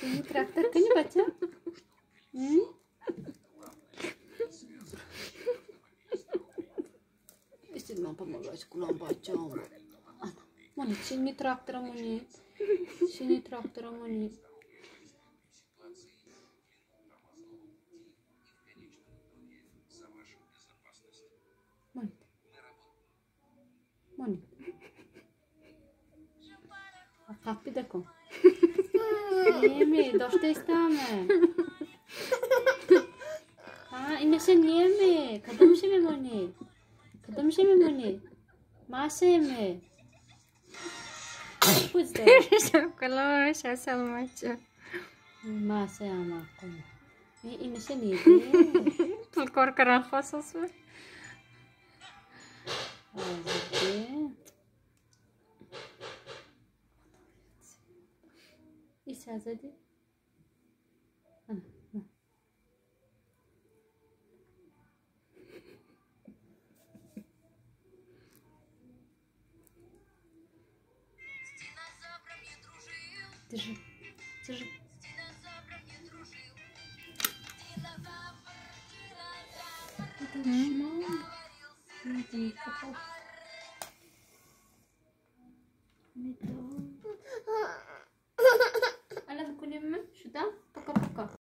Синий трактор кани бача? Ман помогать кунам бачам. Мони синий трактор мони. Синий трактор мони. Мони. Мони. Қаппи дако. Неме, доштаистаме. А, инаше неме. Кадом ше мемони? Кадом ше мемони? Машеме. Масе ама ком. Инаше неме. Пул кор каран хосос. Исазади. Держи, держи. Это